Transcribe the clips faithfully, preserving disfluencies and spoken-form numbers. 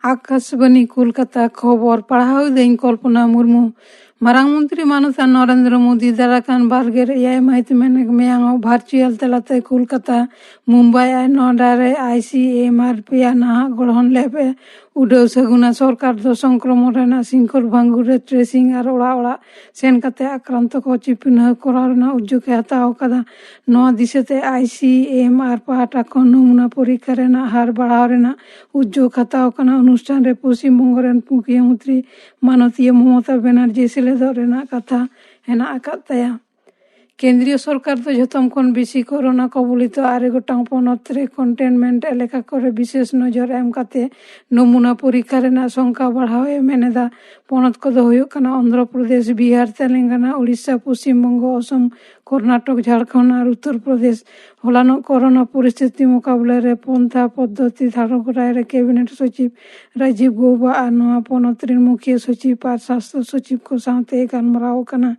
ᱟᱠᱟᱥᱵᱟᱱᱤ ᱠᱳᱞᱠᱟᱛᱟ, ᱠᱷᱚᱵᱚᱨ ᱯᱟᱲᱦᱟᱣ ᱫᱟᱹᱧ ᱠᱚᱞᱯᱚᱱᱟ ᱢᱩᱨᱢᱩ᱾ ᱢᱟᱨᱟᱝ ᱢᱚᱱᱛᱨᱤ ᱢᱟᱱᱚᱛᱟᱱ ᱱᱚᱨᱮᱱᱫᱨᱚ ᱢᱳᱫᱤ ᱫᱟᱨᱟᱭ ᱠᱟᱱ ᱵᱟᱨᱜᱮᱞ ᱮᱭᱟᱭ ᱢᱟᱹᱦᱤᱛ ᱢᱮᱭᱟᱝ ᱵᱷᱟᱨᱪᱩᱭᱟᱞ ᱛᱟᱞᱟᱛᱮ ᱠᱳᱞᱠᱟᱛᱟ, ᱢᱩᱢᱵᱟᱭ ᱟᱨ ᱱᱚᱭᱰᱟ ᱨᱮ ᱟᱭ ᱥᱤ ᱮᱢ ᱟᱨ ᱯᱮᱭᱟ ᱱᱟᱦᱟᱜ ᱜᱚᱲᱦᱚᱱ ᱞᱮᱵ ᱮ ᱩᱰᱟᱹᱣ ᱥᱟᱹᱜᱩᱱᱟ᱾ ᱥᱚᱨᱠᱟᱨ ᱫᱚ ᱥᱚᱝᱠᱨᱚᱢᱚᱱ ᱨᱮᱱᱟᱜ ᱥᱤᱝᱠᱷᱚᱞ ᱵᱷᱟᱝᱜᱩᱨ ᱨᱮ ᱴᱨᱮᱥᱤᱝ ᱟᱨ ᱚᱲᱟᱜ ᱚᱲᱟᱜ ᱥᱮᱱ ᱠᱟᱛᱮ ᱟᱠᱨᱟᱱᱛᱚ ᱠᱚ ᱪᱤᱱᱦᱟᱹ ᱠᱚᱨᱟᱣ ᱨᱮᱱᱟᱜ ᱩᱫᱽᱡᱳᱜᱽ ᱮ ᱦᱟᱛᱟᱣ ᱟᱠᱟᱫᱟ᱾ ᱱᱚᱣᱟ ᱫᱤᱥᱟᱹᱛᱮ ᱟᱭ ᱥᱤ ᱮᱢ ᱟᱨ ᱯᱟᱦᱴᱟ ᱠᱷᱚᱱ ᱱᱚᱢᱩᱱᱟ ᱯᱚᱨᱤᱠᱠᱷᱟ ᱨᱮᱱᱟᱜ ᱦᱟᱨ ᱵᱟᱲᱦᱟᱣ ᱨᱮᱱᱟᱜ ᱩᱫᱽᱡᱳᱜᱽ ᱦᱟᱛᱟᱣ ᱟᱠᱟᱱᱟ᱾ ᱚᱱᱩᱥᱴᱷᱟᱱ ᱨᱮ ᱯᱚᱥᱪᱤᱢ ᱵᱚᱝᱜᱚ ᱨᱮᱱ ᱢᱩᱠᱷᱭᱟᱹ ᱢᱚᱱᱛᱨᱤ ᱢᱟᱱᱚᱛᱤᱭᱟᱹ ᱢᱚᱢᱚᱛᱟ ᱵᱮᱱᱟᱨᱡᱤ ᱥᱮᱞᱮᱫᱚᱜ ᱨᱮᱱᱟᱜ ᱠᱟᱛᱷᱟ ᱦᱮᱱᱟᱜ ᱟᱠᱟᱫ ᱛᱟᱭᱟ᱾ ᱠᱮᱱᱫᱨᱤᱭᱚ ᱥᱚᱨᱠᱟᱨ ᱫᱚ ᱡᱷᱚᱛᱚᱢ ᱠᱷᱚᱱ ᱵᱮᱥᱤ ᱠᱳᱨᱳᱱᱟ ᱠᱚᱵᱚᱞᱤᱛᱚ ᱟᱨᱮ ᱜᱚᱴᱟᱝ ᱯᱚᱱᱚᱛ ᱨᱮ ᱠᱚᱱᱴᱮᱱᱢᱮᱱᱴ ᱮᱞᱟᱠᱟ ᱠᱚᱨᱮ ᱵᱤᱥᱮᱥ ᱱᱚᱡᱚᱨ ᱮᱢ ᱠᱟᱛᱮ ᱱᱚᱢᱩᱱᱟ ᱯᱚᱨᱤᱠᱠᱷᱟ ᱨᱮᱱᱟᱜ ᱥᱚᱝᱠᱷᱟ ᱵᱟᱲᱦᱟᱣ ᱮ ᱢᱮᱱ ᱮᱫᱟ᱾ ᱯᱚᱱᱚᱛ ᱠᱚᱫᱚ ᱦᱩᱭᱩᱜ ᱠᱟᱱᱟ ᱚᱱᱫᱷᱨᱚ ᱯᱨᱚᱫᱮᱥ, ᱵᱤᱦᱟᱨ, ᱛᱮᱞᱮᱝᱜᱟᱱᱟ, ᱳᱰᱤᱥᱟ, ᱯᱚᱥᱪᱤᱢ ᱵᱚᱝᱜᱚ, ᱚᱥᱚᱢ, ᱠᱚᱨᱱᱟᱴᱚᱠ, ᱡᱷᱟᱲᱠᱷᱚᱸᱰ ᱟᱨ ᱩᱛᱛᱚᱨ ᱯᱨᱚᱫᱮᱥ᱾ ᱦᱚᱞᱟᱱᱚᱜ ᱠᱳᱨᱳᱱᱟ ᱯᱚᱨᱤᱥᱛᱷᱤᱛᱤ ᱢᱚᱠᱟᱵᱞᱟ ᱨᱮ ᱯᱚᱱᱛᱷᱟ ᱯᱚᱫᱽᱫᱷᱚᱛᱤ ᱫᱷᱟᱨᱚᱱ ᱠᱚᱨᱟᱣ ᱨᱮ ᱠᱮᱵᱤᱱᱮᱴ ᱥᱚᱪᱤᱵᱽ ᱨᱟᱡᱤᱵᱽ ᱜᱳᱣᱵᱟ ᱟᱨ ᱱᱚᱣᱟ ᱯᱚᱱᱚᱛ ᱨᱮᱱ ᱢᱩᱠᱷᱭᱟᱹ ᱥᱚᱪᱤᱵᱽ ᱟᱨ ᱥᱟᱥᱛᱷᱚ ᱥᱚᱪᱤᱵᱽ ᱠᱚ ᱥᱟᱶᱛᱮ ᱜᱟᱞᱢᱟᱨᱟᱣ ᱟᱠᱟᱱᱟ᱾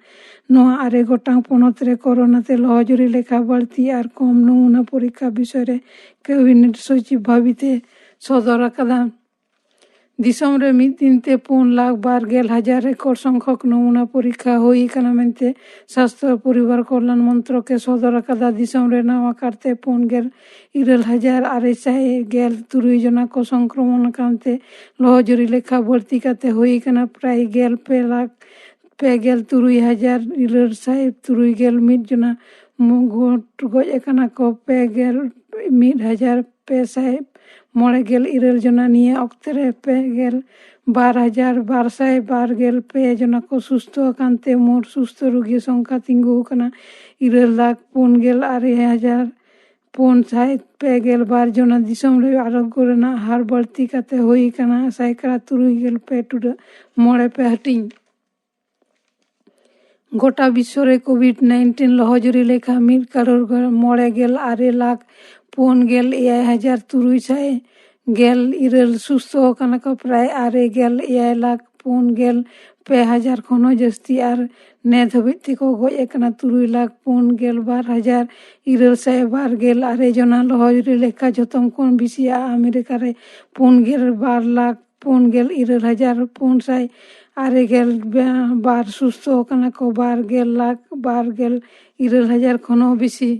ᱱᱚᱣᱟ ᱟᱨᱮ ᱜᱚᱴᱟᱝ ᱯᱚᱱᱚᱛ ᱨᱮ ᱠᱳᱨᱳᱱᱟ ᱛᱮ ᱞᱚᱦᱚᱡᱩᱨᱤ ᱞᱮᱠᱷᱟ ᱵᱟᱹᱲᱛᱤ ᱟᱨ ᱠᱚᱢ ᱱᱚᱢᱩᱱᱟ ᱯᱚᱨᱤᱠᱠᱷᱟ ᱵᱤᱥᱚᱭ ᱨᱮ ᱠᱮᱵᱤᱱᱮᱴ ᱥᱚᱪᱤᱵᱽ ᱵᱷᱟᱵᱤᱛ ᱮ ᱥᱚᱫᱚᱨ ᱟᱠᱟᱫᱟ᱾ ᱫᱤᱥᱚᱢ ᱨᱮ ᱢᱤᱫ ᱫᱤᱱ ᱛᱮ ᱯᱩᱱ ᱞᱟᱠᱷ ᱵᱟᱨ ᱜᱮᱞ ᱦᱟᱡᱟᱨ ᱨᱮᱠᱚᱨᱰ ᱥᱚᱝᱠᱷᱚᱠ ᱱᱚᱢᱩᱱᱟ ᱯᱚᱨᱤᱠᱠᱷᱟ ᱦᱩᱭ ᱟᱠᱟᱱᱟ ᱢᱮᱱᱛᱮ ᱥᱟᱥᱛᱷᱚ ᱟᱨ ᱯᱚᱨᱤᱵᱟᱨ ᱠᱚᱞᱭᱟᱱ ᱢᱚᱱᱛᱨᱚᱠ ᱮ ᱥᱚᱫᱚᱨ ᱟᱠᱟᱫᱟ᱾ ᱫᱤᱥᱚᱢ ᱨᱮ ᱱᱟᱣᱟ ᱠᱟᱨᱛᱮ ᱯᱩᱱ ᱜᱮᱞ ᱤᱨᱟᱹᱞ ᱦᱟᱡᱟᱨ ᱟᱨᱮ ᱥᱟᱭ ᱜᱮᱞ ᱛᱩᱨᱩᱭ ᱡᱚᱱᱟ ᱠᱚ ᱥᱚᱝᱠᱨᱚᱢᱚᱱ ᱟᱠᱟᱱ ᱛᱮ ᱞᱚᱦᱚᱡᱩᱨᱤ ᱞᱮᱠᱷᱟ ᱵᱟᱹᱲᱛᱤ ᱠᱟᱛᱮ ᱦᱩᱭ ᱟᱠᱟᱱᱟ ᱯᱨᱟᱭ ᱜᱮᱞ ᱯᱮ ᱞᱟᱠᱷ ᱯᱮ ᱜᱮᱞ ᱛᱩᱨᱩᱭ ᱦᱟᱡᱟᱨ ᱤᱨᱟᱹᱞ ᱥᱟᱭ ᱛᱩᱨᱩᱭ ᱜᱮᱞ ᱢᱤᱫ ᱡᱚᱱᱟ᱾ ᱢᱩ-, ᱜᱚᱡ ᱟᱠᱟᱱᱟ ᱠᱚ ᱯᱮ ᱜᱮᱞ ᱢᱤᱫ ᱦᱟᱡᱟᱨ ᱯᱮ ᱥᱟᱭ ᱢᱚᱬᱮ ᱜᱮᱞ ᱤᱨᱟᱹᱞ ᱡᱚᱱᱟ᱾ ᱱᱤᱭᱟᱹ ᱚᱠᱛᱮ ᱨᱮ ᱯᱮ ᱜᱮᱞ ᱵᱟᱨ ᱦᱟᱡᱟᱨ ᱵᱟᱨ ᱥᱟᱭ ᱵᱟᱨ ᱜᱮᱞ ᱯᱮ ᱡᱚᱱᱟ ᱠᱚ ᱥᱩᱥᱛᱷᱚ ᱟᱠᱟᱱ ᱛᱮ ᱢᱳᱴ ᱥᱩᱥᱛᱷᱚ ᱨᱳᱜᱤ ᱥᱚᱝᱠᱷᱟ ᱛᱤᱸᱜᱩ ᱟᱠᱟᱱᱟ ᱤᱨᱟᱹᱞ ᱞᱟᱠᱷ ᱯᱩᱱ ᱜᱮᱞ ᱟᱨᱮ ᱦᱟᱡᱟᱨ ᱯᱩᱱ ᱥᱟᱭ ᱯᱮ ᱜᱮᱞ ᱵᱟᱨ ᱡᱚᱱᱟ᱾ ᱫᱤᱥᱚᱢ ᱨᱮ ᱟᱨᱳᱜᱽᱭᱚ ᱨᱮᱱᱟᱜ ᱦᱟᱨ ᱵᱟᱹᱲᱛᱤ ᱠᱟᱛᱮ ᱦᱩᱭ ᱟᱠᱟᱱᱟ ᱥᱟᱭᱠᱟᱲᱟ ᱛᱩᱨᱩᱭ ᱜᱮᱞ ᱯᱮ ᱴᱩᱰᱟᱹᱜ ᱢᱚᱬᱮ ᱯᱮ ᱦᱟᱹᱴᱤᱧ᱾ ᱜᱚᱴᱟ ᱵᱤᱥᱥᱚ ᱨᱮ ᱠᱳᱵᱷᱤᱰ ᱱᱟᱭᱤᱱᱴᱤᱱ ᱞᱚᱦᱚᱡᱩᱨᱤ ᱞᱮᱠᱷᱟ ᱢᱤᱫ ᱠᱟᱨᱳᱲ ᱢᱚᱬᱮ ᱜᱮᱞ ᱟᱨᱮ ᱞᱟᱠᱷ ᱯᱩᱱ ᱜᱮᱞ ᱮᱭᱟᱭ ᱦᱟᱡᱟᱨ ᱛᱩᱨᱩᱭ ᱥᱟᱭ ᱜᱮᱞ ᱤᱨᱟᱹᱞ᱾ ᱥᱩᱥᱛᱷᱚ ᱟᱠᱟᱱᱟ ᱠᱚ ᱯᱨᱟᱭ ᱟᱨᱮ ᱜᱮᱞ ᱮᱭᱟᱭ ᱞᱟᱠᱷ ᱯᱩᱱ ᱜᱮᱞ ᱯᱮ ᱦᱟᱡᱟᱨ ᱠᱷᱚᱱ ᱦᱚᱸ ᱡᱟᱹᱥᱛᱤ ᱟᱨ ᱱᱤᱛ ᱦᱟᱹᱵᱤᱡ ᱛᱮᱠᱚ ᱜᱚᱡ ᱟᱠᱟᱱᱟ ᱛᱩᱨᱩᱭ ᱞᱟᱠᱷ ᱯᱩᱱ ᱜᱮᱞ ᱵᱟᱨ ᱦᱟᱡᱟᱨ ᱤᱨᱟᱹᱞ ᱥᱟᱭ ᱵᱟᱨ ᱜᱮᱞ ᱟᱨᱮ ᱡᱚᱱᱟ᱾ ᱞᱚᱦᱚᱡᱩᱨᱤ ᱞᱮᱠᱷᱟ ᱡᱚᱛᱚᱢ ᱠᱷᱚᱱ ᱵᱮᱥᱤᱭᱟ ᱟᱢᱮᱨᱤᱠᱟ ᱨᱮ ᱯᱩᱱ ᱜᱮᱞ ᱵᱟᱨ ᱞᱟᱠᱷ ᱯᱩᱱ ᱜᱮᱞ ᱤᱨᱟᱹᱞ ᱦᱟᱡᱟᱨ ᱯᱩᱱ ᱥᱟᱭ ᱟᱨᱮ ᱜᱮᱞ ᱵᱟᱨ᱾ ᱥᱩᱥᱛᱷᱚ ᱟᱠᱟᱱᱟ ᱠᱚ ᱵᱟᱨ ᱜᱮᱞ ᱞᱟᱠᱷ ᱵᱟᱨ ᱜᱮᱞ ᱤᱨᱟᱹᱞ ᱦᱟᱡᱟᱨ ᱠᱷᱚᱱ ᱦᱚᱸ ᱵᱮᱥᱤ᱾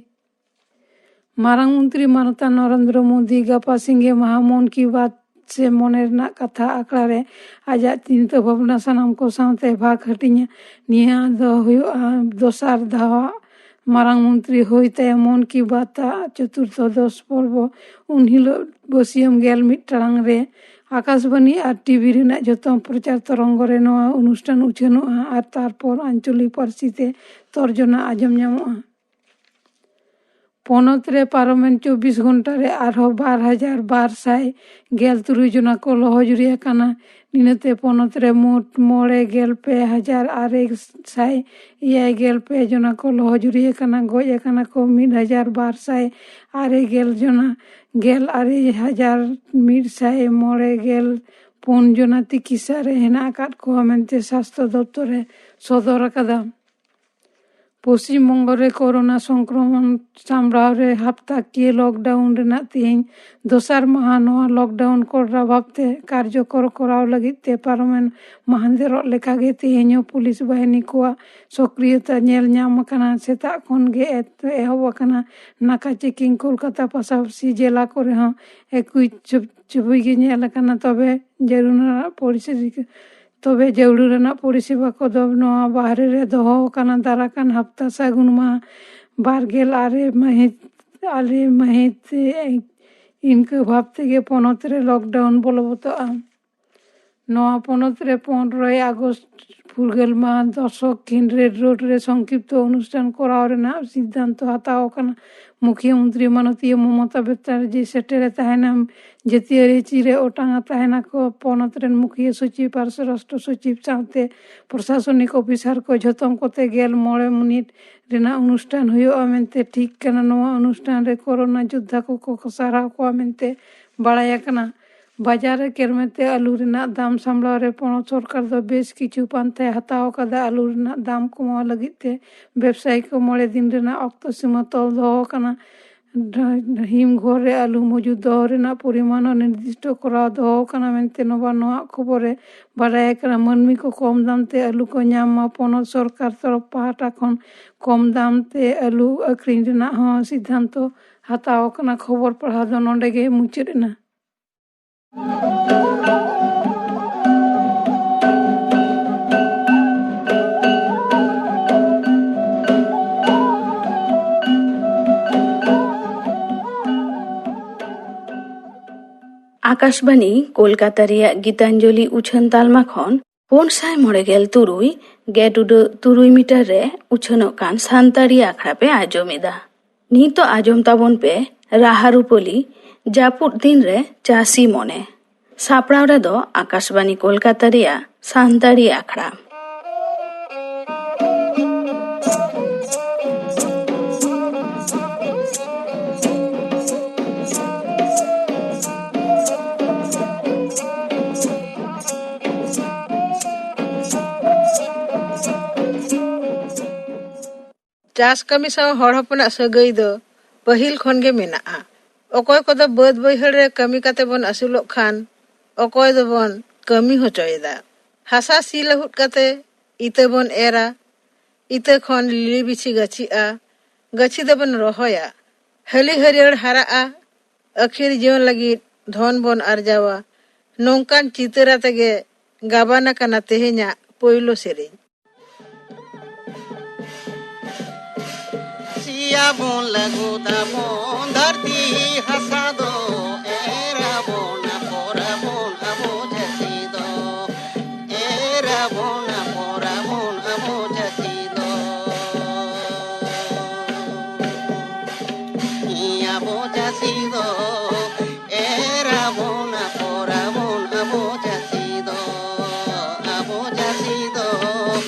ᱢᱟᱨᱟᱝ ᱢᱚᱱᱛᱨᱤ ᱢᱟᱱᱚᱛᱟᱱ ᱱᱚᱨᱮᱱᱫᱨᱚ ᱢᱳᱫᱤ ᱜᱟᱯᱟ ᱥᱤᱸᱜᱮ ᱢᱟᱦᱟ ᱢᱚᱱ ᱠᱤ ᱵᱟᱛ ᱥᱮ ᱢᱚᱱᱮ ᱨᱮᱱᱟᱜ ᱠᱟᱛᱷᱟ ᱟᱠᱷᱲᱟ ᱨᱮ ᱟᱡᱟᱜ ᱪᱤᱱᱛᱟᱹ ᱵᱷᱟᱵᱽᱱᱟ ᱥᱟᱱᱟᱢ ᱠᱚ ᱥᱟᱶᱛᱮ ᱵᱷᱟᱜᱽ ᱦᱟᱹᱴᱤᱧᱟ᱾ ᱱᱤᱭᱟᱹ ᱫᱚ ᱦᱩᱭᱩᱜᱼᱟ ᱫᱚᱥᱟᱨ ᱫᱷᱟᱣᱟᱜ ᱢᱟᱨᱟᱝ ᱢᱚᱱᱛᱨᱤ ᱦᱩᱭ ᱛᱟᱭᱚᱢ ᱢᱚᱱ ᱠᱤ ᱵᱟᱛ ᱟᱜ ᱪᱚᱛᱩᱨᱛᱷᱚ ᱫᱚᱥ ᱯᱚᱨᱵᱚ᱾ ᱩᱱ ᱦᱤᱞᱳᱜ ᱵᱟᱹᱥᱭᱟᱹᱢ ᱜᱮᱞ ᱢᱤᱫ ᱴᱟᱲᱟᱝ ᱨᱮ ᱟᱠᱟᱥᱵᱟᱱᱤ ᱟᱨ ᱴᱤᱵᱷᱤ ᱨᱮᱱᱟᱜ ᱡᱚᱛᱚ ᱯᱨᱚᱪᱟᱨ ᱛᱚᱨᱚᱝᱜᱚ ᱨᱮ ᱱᱚᱣᱟ ᱚᱱᱩᱥᱴᱷᱟᱱ ᱩᱪᱷᱟᱹᱱᱚᱜᱼᱟ ᱟᱨ ᱛᱟᱨᱯᱚᱨ ᱟᱧᱪᱚᱞᱤᱠ ᱯᱟᱹᱨᱥᱤ ᱛᱮ ᱛᱚᱨᱡᱚᱱᱟ ᱟᱸᱡᱚᱢ ᱧᱟᱢᱚᱜᱼᱟ᱾ ᱯᱚᱱᱚᱛ ᱨᱮ ᱯᱟᱨᱚᱢᱮᱱ ᱪᱚᱵᱵᱤᱥ ᱜᱷᱚᱱᱴᱟ ᱨᱮ ᱟᱨᱦᱚᱸ ᱵᱟᱨ ᱦᱟᱡᱟᱨ ᱵᱟᱨ ᱥᱟᱭ ᱜᱮᱞ ᱛᱩᱨᱩᱭ ᱡᱚᱱᱟ ᱠᱚ ᱞᱚᱦᱚᱡᱩᱨᱤ ᱟᱠᱟᱱᱟ᱾ ᱤᱱᱟᱹᱛᱮ ᱯᱚᱱᱚᱛ ᱨᱮ ᱢᱳᱴ ᱢᱚᱬᱮ ᱜᱮᱞ ᱯᱮ ᱦᱟᱡᱟᱨ ᱟᱨᱮ ᱥᱟᱭ ᱮᱭᱟᱭ ᱜᱮᱞ ᱯᱮ ᱡᱚᱱᱟ ᱠᱚ ᱞᱚᱦᱚᱡᱩᱨᱤ ᱟᱠᱟᱱᱟ᱾ ᱜᱚᱡ ᱟᱠᱟᱱᱟ ᱠᱚ ᱢᱤᱫ ᱦᱟᱡᱟᱨ ᱵᱟᱨ ᱥᱟᱭ ᱟᱨᱮ ᱜᱮᱞ ᱡᱚᱱᱟ᱾ ᱜᱮᱞ ᱟᱨᱮ ᱦᱟᱡᱟᱨ ᱢᱤᱫ ᱥᱟᱭ ᱢᱚᱬᱮ ᱜᱮᱞ ᱯᱩᱱ ᱡᱚᱱᱟ ᱛᱤᱠᱤᱥᱟ ᱨᱮ ᱦᱮᱱᱟᱜ ᱟᱠᱟᱫ ᱠᱚᱣᱟ ᱢᱮᱱᱛᱮ ᱥᱟᱥᱛᱷᱚ ᱫᱚᱯᱛᱚᱨ ᱮ ᱥᱚᱫᱚᱨ ᱟᱠᱟᱫᱟ᱾ ᱯᱚᱥᱪᱤᱢ ᱵᱚᱝᱜᱚ ᱨᱮ ᱠᱳᱨᱳᱱᱟ ᱥᱚᱝᱠᱨᱚᱢᱚᱱ ᱥᱟᱢᱵᱲᱟᱣ ᱨᱮ ᱦᱟᱯᱛᱟ ᱠᱤᱭᱟᱹ ᱞᱚᱠᱰᱟᱣᱩᱱ ᱨᱮᱱᱟᱜ ᱛᱮᱦᱮᱧ ᱫᱚᱥᱟᱨ ᱢᱟᱦᱟ᱾ ᱱᱚᱣᱟ ᱞᱚᱠᱰᱟᱣᱩᱱ ᱠᱚᱲᱟ ᱵᱷᱟᱵᱽᱛᱮ ᱠᱟᱨᱡᱚᱠᱚᱨ ᱠᱚᱨᱟᱣ ᱞᱟᱹᱜᱤᱫ ᱛᱮ ᱯᱟᱨᱚᱢᱮᱱ ᱢᱟᱦᱟᱸᱫᱮᱨᱚᱜ ᱞᱮᱠᱟᱜᱮ ᱛᱮᱦᱮᱧ ᱦᱚᱸ ᱯᱩᱞᱤᱥ ᱵᱟᱦᱤᱱᱤ ᱠᱚᱣᱟᱜ ᱥᱚᱠᱨᱤᱭᱚᱛᱟ ᱧᱮᱞ ᱧᱟᱢ ᱟᱠᱟᱱᱟ᱾ ᱥᱮᱛᱟᱜ ᱠᱷᱚᱱ ᱜᱮ ᱮᱛ-, ᱮᱦᱚᱵ ᱟᱠᱟᱱᱟ ᱱᱟᱠᱟ ᱪᱮᱠᱤᱝ᱾ ᱠᱳᱞᱠᱟᱛᱟ ᱯᱟᱥᱟᱯᱟᱥᱤ ᱡᱮᱞᱟ ᱠᱚᱨᱮ ᱦᱚᱸ ᱮᱠᱩᱭ ᱪᱩᱯ-, ᱪᱩᱯᱩᱭ ᱜᱮ ᱧᱮᱞ ᱟᱠᱟᱱᱟ᱾ ᱛᱚᱵᱮ ᱡᱟᱹᱨᱩᱲ ᱨᱮᱱᱟᱜ ᱯᱚᱨᱤᱥᱛᱷᱤᱛᱤ ᱛᱚᱵᱮ ᱡᱟᱹᱨᱩᱲ ᱨᱮᱱᱟᱜ ᱯᱚᱨᱤᱥᱮᱵᱟ ᱠᱚᱫᱚ ᱱᱚᱣᱟ ᱵᱟᱦᱨᱮ ᱨᱮ ᱫᱚᱦᱚ ᱟᱠᱟᱱᱟ᱾ ᱫᱟᱨᱟᱭ ᱠᱟᱱ ᱦᱟᱯᱛᱟ ᱥᱟᱹᱜᱩᱱ ᱢᱟᱦᱟ ᱵᱟᱨ ᱜᱮᱞ ᱟᱨᱮ ᱢᱟᱹᱦᱤᱛ, ᱟᱨᱮ ᱢᱟᱹᱦᱤᱛ ᱤᱱᱠᱟᱹ ᱵᱷᱟᱵᱽ ᱛᱮᱜᱮ ᱯᱚᱱᱚᱛ ᱨᱮ ᱞᱚᱠᱰᱟᱣᱩᱱ ᱵᱚᱞᱚᱵᱚᱛᱚᱜᱼᱟ᱾ ᱱᱚᱣᱟ ᱯᱚᱱᱚᱛ ᱨᱮ ᱯᱚᱱᱨᱚᱭ ᱟᱜᱚᱥᱴ ᱯᱷᱩᱨᱜᱟᱹᱞ ᱢᱟᱦᱟ ᱫᱚᱥᱚᱠ ᱠᱷᱤᱱ ᱨᱮᱰ ᱨᱳᱰ ᱨᱮ ᱥᱚᱝᱠᱷᱤᱯᱛᱚ ᱚᱱᱩᱥᱴᱷᱟᱱ ᱠᱚᱨᱟᱣ ᱨᱮᱱᱟᱜ ᱥᱤᱫᱽᱫᱷᱟᱱᱛᱚ ᱦᱟᱛᱟᱣ ᱟᱠᱟᱱᱟ᱾ ᱢᱩᱠᱷᱭᱟᱹ ᱢᱚᱱᱛᱨᱤ ᱢᱟᱱᱚᱛᱤᱭᱟᱹ ᱢᱚᱢᱚᱛᱟ ᱵᱮᱱᱟᱨᱡᱤ ᱥᱮᱴᱮᱨᱮ ᱛᱟᱦᱮᱱᱟ᱾ ᱡᱟᱹᱛᱤᱭᱟᱹᱨᱤ ᱪᱤᱨᱮ ᱚᱴᱟᱝᱟ ᱛᱟᱦᱮᱱᱟᱠᱚ᱾ ᱯᱚᱱᱚᱛ ᱨᱮᱱ ᱢᱩᱠᱷᱤᱭᱟᱹ ᱥᱚᱪᱤᱵᱽ ᱟᱨ ᱥᱚᱨᱟᱥᱴᱨᱚ ᱥᱚᱪᱤᱵᱽ ᱥᱟᱶᱛᱮ ᱯᱨᱚᱥᱟᱥᱚᱱᱤᱠ ᱚᱯᱷᱤᱥᱟᱨ ᱠᱚ ᱡᱷᱚᱛᱚᱢ ᱠᱚᱛᱮ ᱜᱮᱞ ᱢᱚᱬᱮ ᱢᱤᱱᱤᱴ ᱨᱮᱱᱟᱜ ᱚᱱᱩᱥᱴᱷᱟᱱ ᱦᱩᱭᱩᱜᱼᱟ ᱢᱮᱱᱛᱮ ᱴᱷᱤᱠ ᱠᱟᱱᱟ᱾ ᱱᱚᱣᱟ ᱚᱱᱩᱥᱴᱷᱟᱱ ᱨᱮ ᱠᱳᱨᱳᱱᱟ ᱡᱳᱫᱽᱫᱷᱟ ᱠᱚᱠᱚ ᱥᱟᱨᱦᱟᱣ ᱠᱚᱣᱟ ᱢᱮᱱᱛᱮ ᱵᱟᱲᱟᱭ ᱟᱠᱟᱱᱟ᱾ ᱵᱟᱡᱟᱨ ᱨᱮ ᱠᱮᱨᱢᱮᱛᱮ ᱟᱹᱞᱩ ᱨᱮᱱᱟᱜ ᱫᱟᱢ ᱥᱟᱢᱵᱲᱟᱣ ᱨᱮ ᱯᱚᱱᱚᱛ ᱥᱚᱨᱠᱟᱨ ᱫᱚ ᱵᱮᱥ ᱠᱤᱪᱷᱩ ᱯᱟᱱᱛᱷᱟᱭ ᱦᱟᱛᱟᱣ ᱟᱠᱟᱫᱟ᱾ ᱟᱹᱞᱩ ᱨᱮᱱᱟᱜ ᱫᱟᱢ ᱠᱚᱢᱟᱣ ᱞᱟᱹᱜᱤᱫ ᱛᱮ ᱵᱮᱵᱽᱥᱟᱭᱤ ᱠᱚ ᱢᱚᱬᱮ ᱫᱤᱱ ᱨᱮᱱᱟᱜ ᱚᱠᱛᱚ ᱥᱤᱢᱟᱹ ᱛᱚᱞ ᱫᱚᱦᱚ ᱟᱠᱟᱱᱟ᱾ ᱰ-, ᱦᱤᱢ ᱜᱷᱚᱨ ᱨᱮ ᱟᱹᱞᱩ ᱢᱚᱡᱩᱫ ᱫᱚᱦᱚ ᱨᱮᱱᱟᱜ ᱯᱚᱨᱤᱢᱟᱱ ᱦᱚᱸ ᱱᱤᱨᱫᱤᱥᱴᱚ ᱠᱚᱨᱟᱣ ᱫᱚᱦᱚ ᱟᱠᱟᱱᱟ ᱢᱮᱱᱛᱮ ᱱᱚᱣᱟ, ᱱᱚᱣᱟ ᱠᱷᱚᱵᱚᱨ ᱨᱮ ᱵᱟᱰᱟᱭ ᱟᱠᱟᱱᱟ᱾ ᱢᱟᱹᱱᱢᱤ ᱠᱚ ᱠᱚᱢ ᱫᱟᱢ ᱛᱮ ᱟᱹᱞᱩ ᱠᱚ ᱧᱟᱢ ᱢᱟ, ᱯᱚᱱᱚᱛ ᱥᱚᱨᱠᱟᱨ ᱛᱚᱨᱚᱯ ᱯᱟᱦᱴᱟ ᱠᱷᱚᱱ ᱠᱚᱢ ᱫᱟᱢ ᱛᱮ ᱟᱹᱞᱩ ᱟᱹᱠᱷᱨᱤᱧ ᱨᱮᱱᱟᱜ ᱦᱚᱸ ᱥᱤᱫᱽᱫᱷᱟᱱᱛᱚ ᱦᱟᱛᱟᱣ ᱟᱠᱟᱱᱟ᱾ ᱠᱷᱚᱵᱚᱨ ᱯᱟᱲᱦᱟᱣ ᱫᱚ ᱱᱚᱰᱮ ᱜᱮ ᱢᱩᱪᱟᱹᱫ ᱮᱱᱟ᱾ ᱟᱠᱟᱥᱵᱟᱱᱤ ᱠᱳᱞᱠᱟᱛᱟ ᱨᱮᱭᱟᱜ ᱜᱤᱛᱟᱧᱡᱚᱞᱤ ᱩᱪᱷᱟᱹᱱ ᱛᱟᱞᱢᱟ ᱠᱷᱚᱱ ᱯᱩᱱ ᱥᱟᱭ ᱢᱚᱬᱮ ᱜᱮᱞ ᱛᱩᱨᱩᱭ ᱜᱮᱴ ᱩᱰᱟᱹᱜ ᱛᱩᱨᱩᱭ ᱢᱤᱴᱟᱨ ᱨᱮ ᱩᱪᱷᱟᱹᱱᱚᱜ ᱠᱟᱱ ᱥᱟᱱᱛᱟᱲᱤ ᱟᱠᱷᱲᱟ ᱯᱮ ᱟᱸᱡᱚᱢ ᱮᱫᱟ᱾ ᱱᱤᱛᱚᱜ ᱟᱸᱡᱚᱢ ᱛᱟᱵᱚᱱ ᱯᱮ ᱨᱟᱦᱟ ᱨᱩᱯᱟᱹᱞᱤ, ᱡᱟᱹᱯᱩᱫ ᱫᱤᱱ ᱨᱮ ᱪᱟᱹᱥᱤ ᱢᱚᱱᱮ᱾ ᱥᱟᱯᱲᱟᱣ ᱨᱮᱫᱚ ᱟᱠᱟᱥᱵᱟᱱᱤ ᱠᱳᱞᱠᱟᱛᱟ ᱨᱮᱭᱟᱜ ᱥᱟᱱᱛᱟᱲᱤ ᱟᱠᱷᱲᱟ᱾ ᱪᱟᱥ ᱠᱟᱹᱢᱤ ᱥᱟᱶ ᱦᱚᱲ ᱦᱚᱯᱚᱱᱟᱜ ᱥᱟᱹᱜᱟᱹᱭ ᱫᱚ ᱯᱟᱹᱦᱤᱞ ᱠᱷᱚᱱ ᱜᱮ ᱢᱮᱱᱟᱜᱼᱟ᱾ ᱚᱠᱚᱭ ᱠᱚᱫᱚ ᱵᱟᱹᱫᱽ ᱵᱟᱹᱭᱦᱟᱹᱲ ᱨᱮ ᱠᱟᱹᱢᱤ ᱠᱟᱛᱮ ᱵᱚᱱ ᱟᱹᱥᱩᱞᱚᱜ ᱠᱷᱟᱱ, ᱚᱠᱚᱭ ᱫᱚᱵᱚᱱ ᱠᱟᱹᱢᱤ ᱦᱚᱪᱚᱭᱮᱫᱟ᱾ ᱦᱟᱥᱟ ᱥᱤ ᱞᱟᱹᱦᱩᱫ ᱠᱟᱛᱮ ᱤᱛᱟᱹ ᱵᱚᱱ ᱮᱨᱟ, ᱤᱛᱟᱹ ᱠᱷᱚᱱ ᱞᱤᱞᱤ ᱵᱤᱪᱷᱤ ᱜᱟᱹᱪᱷᱤᱜᱼᱟ, ᱜᱟᱹᱪᱷᱤ ᱫᱚᱵᱚᱱ ᱨᱚᱦᱚᱭᱟ, ᱦᱟᱹᱞᱤ ᱦᱟᱹᱨᱭᱟᱹᱲ ᱦᱟᱨᱟᱜᱼᱟ, ᱟᱹᱠᱷᱤᱨ ᱡᱤᱭᱚᱱ ᱞᱟᱹᱜᱤᱫ ᱫᱷᱚᱱ ᱵᱚᱱ ᱟᱨᱡᱟᱣᱟ᱾ ᱱᱚᱝᱠᱟᱱ ᱪᱤᱛᱟᱹᱨ ᱟᱛᱮ ᱜᱮ ᱜᱟᱵᱟᱱ ᱟᱠᱟᱱᱟ ᱛᱮᱦᱮᱧᱟᱜ ᱯᱳᱭᱞᱳ ᱥᱮᱨᱮᱧ᱾ ᱥᱤᱭᱟᱵᱚᱱ ᱞᱟᱹᱜᱩᱫᱟᱵᱚᱱ ᱫᱷᱟᱹᱨᱛᱤ ᱦᱟᱥᱟ ᱫᱚ, ᱮᱨᱟᱵᱚᱱ ᱟᱯᱷᱚᱨᱟᱵᱚᱱ ᱟᱵᱚ ᱪᱟᱹᱥᱤ ᱫᱚ, ᱮᱨᱟᱵᱚᱱ ᱟᱯᱷᱚᱨᱟᱵᱚᱱ ᱟᱵᱚ ᱪᱟᱹᱥᱤ ᱫᱚ᱾ ᱟᱵᱚ ᱪᱟᱹᱥᱤ ᱫᱚ, ᱮᱨ ᱟᱵᱚᱱ ᱟᱯᱷᱚᱨ ᱟᱵᱚᱱ ᱟᱵᱚ ᱪᱟᱹᱥᱤ ᱫᱚ, ᱟᱵᱚ ᱪᱟᱹᱥᱤ ᱫᱚ,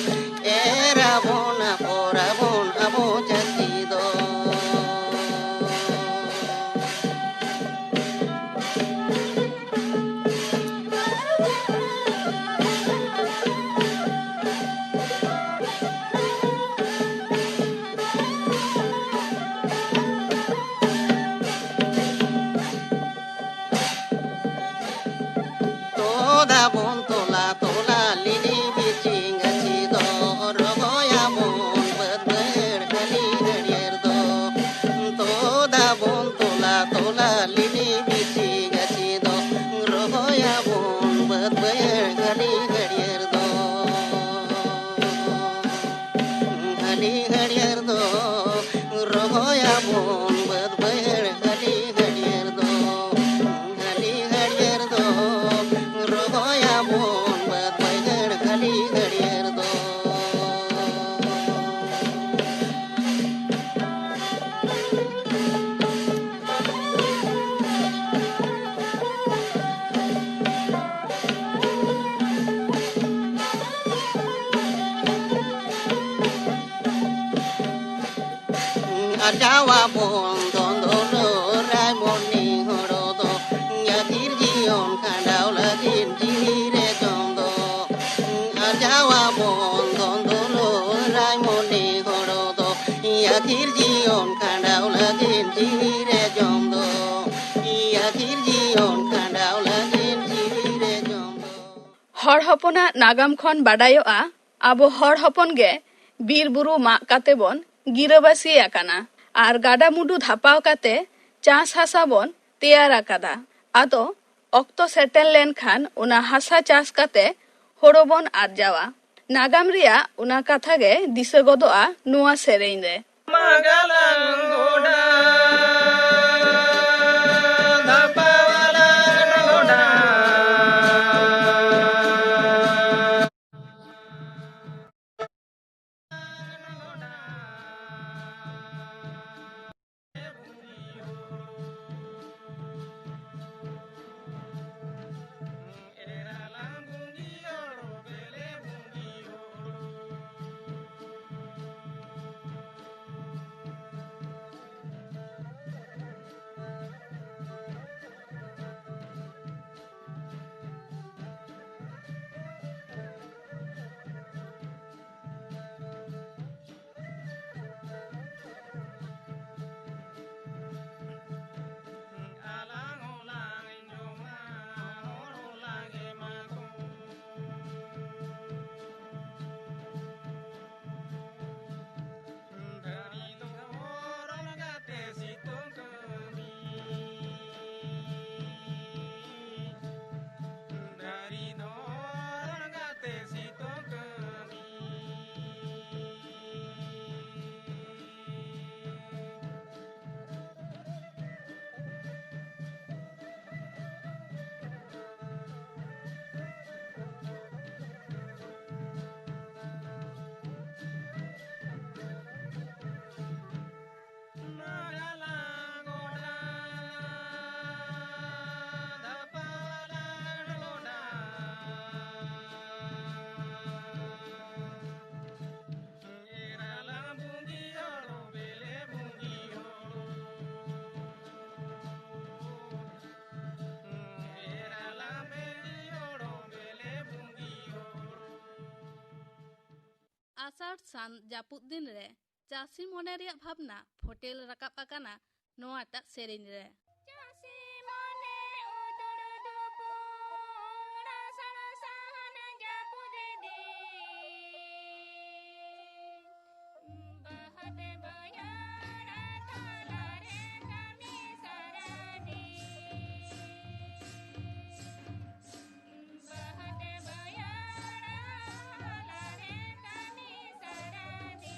ᱮᱨ ᱟᱵᱚᱱ ᱟᱯᱷᱚᱨ ᱟᱵᱚᱱ ᱟᱵᱚ ᱪᱟᱹᱥᱤ ᱫᱚ᱾ ᱛᱟᱵᱚᱱ ᱛᱚᱞᱟ ᱛᱚᱞᱟ ᱞᱤᱞᱤ ᱵᱤᱪᱤ ᱜᱟᱹᱪᱷᱤ ᱫᱚ, ᱨᱚᱦᱚᱭᱟᱵᱚᱱ ᱵᱟᱹᱫᱽ ᱵᱟᱹᱭᱦᱟᱹᱲ ᱦᱟᱹᱞᱤ ᱦᱟᱹᱨᱭᱟᱹᱲ ᱫᱚ᱾ ᱛᱚᱫᱟᱵᱚᱱ ᱛᱚᱞᱟ ᱛᱚᱞᱟ ᱞᱤᱞᱤ ᱵᱤᱪᱤ ᱜᱟᱹᱪᱷᱤ ᱫᱚ, ᱨᱚᱦᱚᱭᱟᱵᱚᱱ ᱵᱟᱹᱫᱽ ᱵᱟᱹᱭᱦᱟᱹᱲ ᱦᱟᱹᱞᱤ ᱦᱟᱹᱨᱭᱟᱹᱲ ᱫᱚ᱾ ᱦᱟᱹᱞᱤ ᱦᱟᱹᱨᱭᱟᱹᱲ ᱫᱚ, ᱨᱚᱦᱚᱭᱟᱵᱚᱱ ᱵᱟᱹᱫᱽ ᱵᱟᱹᱭᱦᱟᱹᱲ ᱦᱟᱹᱞᱤ ᱦᱟᱹᱨᱭᱟᱹᱲ ᱫᱚ᱾ ᱦᱟᱹᱞᱤ ᱦᱟᱹᱨᱭᱟᱹᱲ ᱫᱚ, ᱨᱚᱦᱚᱭᱟᱵᱚᱱ ᱵᱟᱹᱫᱽ ᱵᱟᱹᱭᱦᱟᱹᱲ ᱦᱟᱹᱞᱤ ᱦᱟᱹᱨᱭᱟᱹᱲ ᱫᱚ᱾ ᱟᱨᱡᱟᱣᱟᱵᱚᱱ ᱫᱷᱚᱱ ᱫᱚᱞᱚ ᱨᱟᱭᱢᱚᱱᱤ ᱦᱳᱲᱳ ᱫᱚ, ᱟᱹᱠᱷᱤᱨ ᱡᱤᱭᱚᱱ ᱠᱷᱟᱸᱰᱟᱣ ᱞᱟᱹᱜᱤᱫ ᱡᱤᱣᱤ ᱨᱮ ᱡᱚᱢ ᱫᱚ᱾ ᱟᱨᱡᱟᱣᱟᱵᱚᱱ ᱫᱷᱚᱱ ᱫᱚᱞᱚ ᱨᱟᱭᱢᱚᱱᱤ ᱦᱳᱲᱳ ᱫᱚ, ᱟᱹᱠᱷᱤᱨ ᱡᱤᱭᱚᱱ ᱠᱷᱟᱸᱰᱟᱣ ᱞᱟᱹᱜᱤᱫ ᱡᱤᱣᱤ ᱨᱮ ᱡᱚᱢ ᱫᱚ᱾ ᱟᱹᱠᱷᱤᱨ ᱡᱤᱭᱚᱱ ᱠᱷᱟᱸᱰᱟᱣ ᱞᱟᱹᱜᱤᱫ ᱡᱤᱣᱤ ᱨᱮ ᱡᱚᱢ ᱫᱚ᱾ ᱦᱚᱲ ᱦᱚᱯᱚᱱᱟᱜ ᱱᱟᱜᱟᱢ ᱠᱷᱚᱱ ᱵᱟᱰᱟᱭᱚᱜᱼᱟ, ᱟᱵᱚ ᱦᱚᱲ ᱦᱚᱯᱚᱱ ᱜᱮ ᱵᱤᱨ ᱵᱩᱨᱩ ᱢᱟᱜ ᱠᱟᱛᱮ ᱵᱚᱱ ᱜᱤᱨᱟᱹᱵᱟᱹᱥᱤ ᱟᱠᱟᱱᱟ ᱟᱨ ᱜᱟᱰᱟ ᱢᱩᱰᱩ ᱫᱷᱟᱯᱟᱣ ᱠᱟᱛᱮ ᱪᱟᱥ ᱦᱟᱥᱟ ᱵᱚᱱ ᱛᱮᱭᱟᱨ ᱟᱠᱟᱫᱟ᱾ ᱟᱫᱚ ᱚᱠᱛᱚ ᱥᱮᱴᱮᱨ ᱞᱮᱱᱠᱷᱟᱱ ᱚᱱᱟ ᱦᱟᱥᱟ ᱪᱟᱥ ᱠᱟᱛᱮ ᱦᱳᱲᱳ ᱵᱚᱱ ᱟᱨᱡᱟᱣᱟ᱾ ᱱᱟᱜᱟᱢ ᱨᱮᱭᱟᱜ ᱚᱱᱟ ᱠᱟᱛᱷᱟ ᱜᱮ ᱫᱤᱥᱟᱹ ᱜᱚᱫᱚᱜᱼᱟ ᱱᱚᱣᱟ ᱥᱮᱨᱮᱧ ᱨᱮ᱾ ᱥᱟᱱ ᱡᱟᱹᱯᱩᱫ ᱫᱤᱱ ᱨᱮ ᱪᱟᱹᱥᱤ ᱢᱚᱱᱮ ᱨᱮᱭᱟᱜ ᱵᱷᱟᱵᱽᱱᱟ ᱯᱷᱚᱴᱮᱞ ᱨᱟᱠᱟᱵ ᱟᱠᱟᱱᱟ ᱱᱚᱣᱟᱴᱟᱜ ᱥᱮᱨᱮᱧ ᱨᱮ᱾ ᱪᱟᱹᱥᱤ ᱢᱚᱱᱮ ᱩᱫᱩᱲ ᱫᱩᱯᱩᱲ ᱟᱥᱟᱲ ᱥᱟᱱ ᱡᱟᱹᱯᱩᱫ ᱫᱤᱱ᱾ ᱵᱟᱹᱫᱽ ᱵᱟᱹᱭᱦᱟᱹᱲ ᱛᱟᱞᱟ ᱨᱮ ᱠᱟᱹᱢᱤ ᱥᱟᱨᱟ ᱫᱤᱱ᱾ ᱵᱟᱹᱫᱽ ᱵᱟᱹᱭᱦᱟᱹᱲ ᱛᱟᱞᱟ ᱨᱮ ᱠᱟᱹᱢᱤ ᱥᱟᱨᱟ ᱫᱤᱱ᱾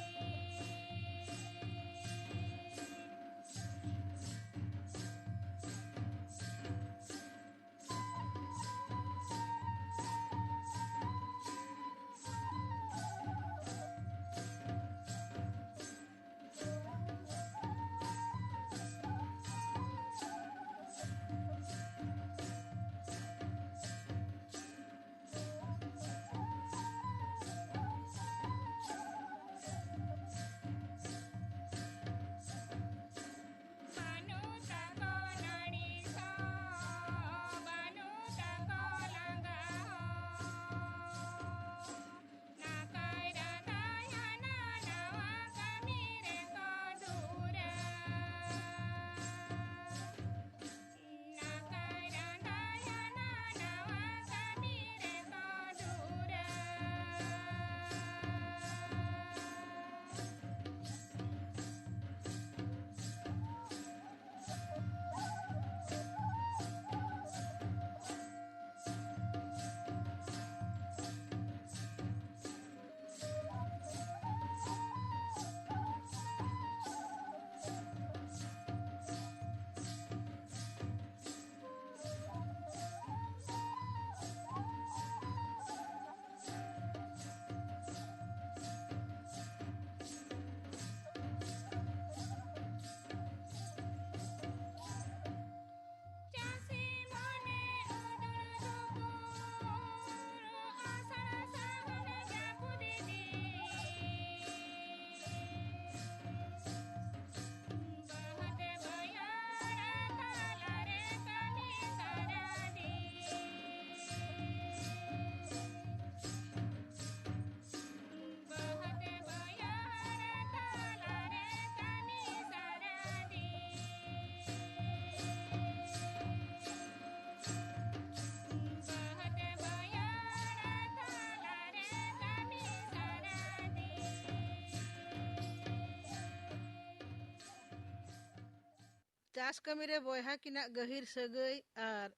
ᱪᱟᱥ ᱠᱟᱹᱢᱤ ᱨᱮ ᱵᱚᱭᱦᱟ ᱠᱤᱱᱟᱜ ᱜᱟᱹᱦᱤᱨ ᱥᱟᱹᱜᱟᱹᱭ ᱟᱨ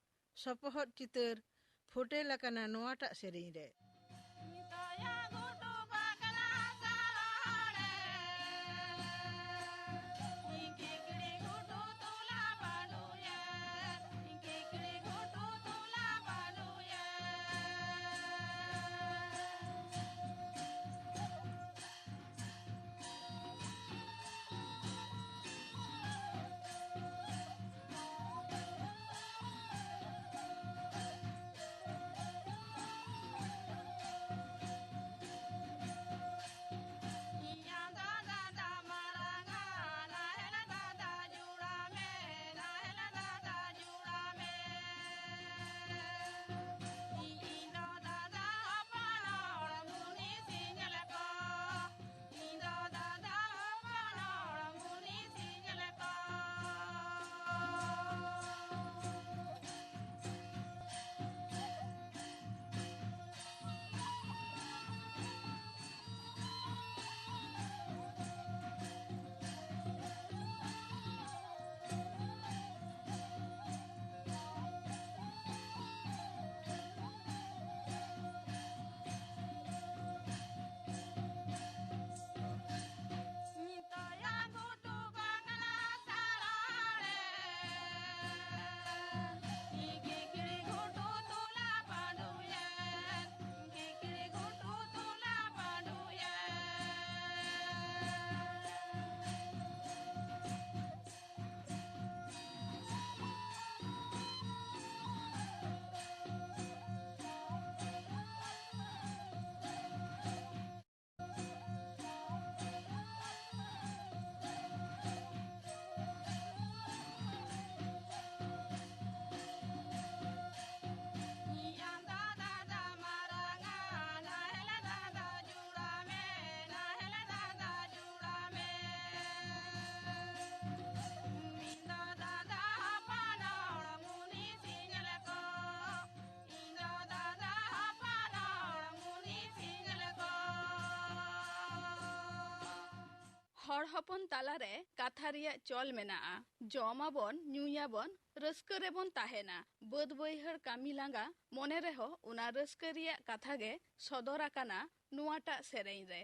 ᱥᱚᱯᱚᱦᱚᱫ ᱪᱤᱛᱟᱹᱨ ᱯᱷᱩᱴᱮᱞ ᱟᱠᱟᱱᱟ ᱱᱚᱣᱟᱴᱟᱜ ᱥᱮᱨᱮᱧ ᱨᱮ᱾ ᱦᱚᱲ ᱦᱚᱯᱚᱱ ᱛᱟᱞᱟᱨᱮ ᱠᱟᱛᱷᱟ ᱨᱮᱭᱟᱜ ᱪᱚᱞ ᱢᱮᱱᱟᱜᱼᱟ᱾ ᱡᱚᱢᱟᱵᱚᱱ, ᱧᱩᱭᱟᱵᱚᱱ, ᱨᱟᱹᱥᱠᱟᱹ ᱨᱮᱵᱚᱱ ᱛᱟᱦᱮᱱᱟ᱾ ᱵᱟᱹᱫᱽ ᱵᱟᱹᱭᱦᱟᱹᱲ ᱠᱟᱹᱢᱤ ᱞᱟᱸᱜᱟ ᱢᱚᱱᱮ ᱨᱮᱦᱚᱸ ᱚᱱᱟ ᱨᱟᱹᱥᱠᱟᱹ ᱨᱮᱭᱟᱜ ᱠᱟᱛᱷᱟ ᱜᱮ ᱥᱚᱫᱚᱨ ᱟᱠᱟᱱᱟ ᱱᱚᱣᱟᱴᱟᱜ ᱥᱮᱨᱮᱧ ᱨᱮ᱾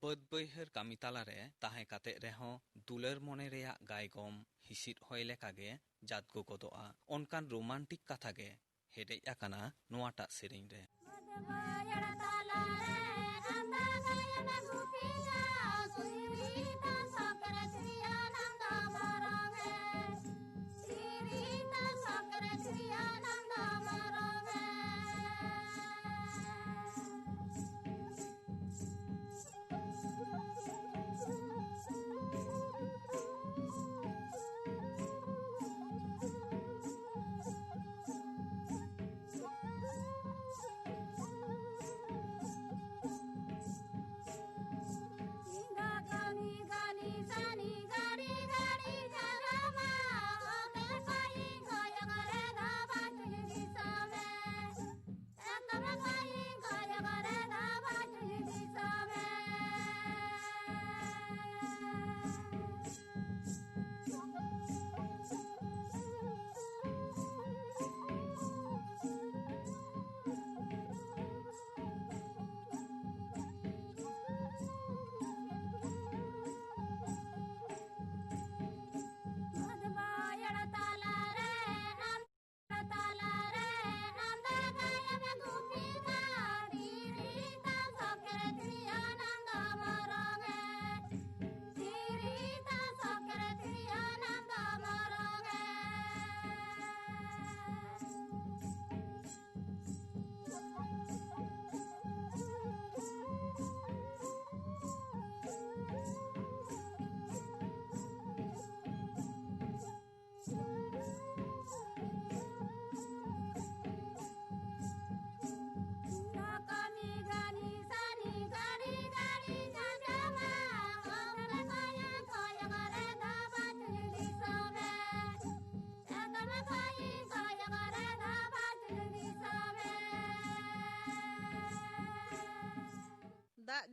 ᱵᱟᱹᱫᱽ ᱵᱟᱹᱭᱦᱟᱹᱲ ᱠᱟᱹᱢᱤ ᱛᱟᱞᱟᱨᱮ ᱛᱟᱦᱮᱸ ᱠᱟᱛᱮ ᱨᱮᱦᱚᱸ ᱫᱩᱞᱟᱹᱲ ᱢᱚᱱᱮ ᱨᱮᱭᱟᱜ ᱜᱟᱭᱜᱚᱢ ᱦᱤᱥᱤᱫ ᱦᱚᱭ ᱞᱮᱠᱟᱜᱮ ᱡᱟᱛᱜᱚ ᱜᱚᱫᱚᱜᱼᱟ᱾ ᱚᱱᱠᱟᱱ ᱨᱳᱢᱟᱱᱴᱤᱠ ᱠᱟᱛᱷᱟ ᱜᱮ ᱦᱮᱰᱮᱡ ᱟᱠᱟᱱᱟ ᱱᱚᱣᱟᱴᱟᱜ ᱥᱮᱨᱮᱧ ᱨᱮ᱾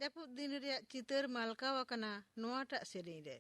ᱡᱟᱹᱯᱩᱫ ᱫᱤᱱ ᱨᱮᱭᱟᱜ ᱪᱤᱛᱟᱹᱨ ᱢᱟᱞᱠᱟᱣ ᱟᱠᱟᱱᱟ ᱱᱚᱣᱟᱴᱟᱜ ᱥᱮᱨᱮᱧ ᱨᱮ᱾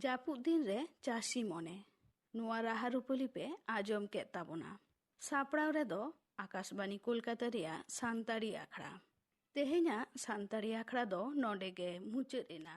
ᱡᱟᱹᱯᱩᱫ ᱫᱤᱱ ᱨᱮ ᱪᱟᱹᱥᱤ ᱢᱚᱱᱮ᱾ ᱱᱚᱣᱟ ᱨᱟᱦᱟ ᱨᱩᱯᱟᱹᱞᱤ ᱯᱮ ᱟᱸᱡᱚᱢ ᱠᱮᱫ ᱛᱟᱵᱚᱱᱟ᱾ ᱥᱟᱯᱲᱟᱣ ᱨᱮᱫᱚ ᱟᱠᱟᱥᱵᱟᱱᱤ ᱠᱳᱞᱠᱟᱛᱟ ᱨᱮᱭᱟᱜ ᱥᱟᱱᱛᱟᱲᱤ ᱟᱠᱷᱲᱟ᱾ ᱛᱮᱦᱮᱧᱟᱜ ᱥᱟᱱᱛᱟᱲᱤ ᱟᱠᱷᱲᱟ ᱫᱚ ᱱᱚᱰᱮ ᱜᱮ ᱢᱩᱪᱟᱹᱫ ᱮᱱᱟ᱾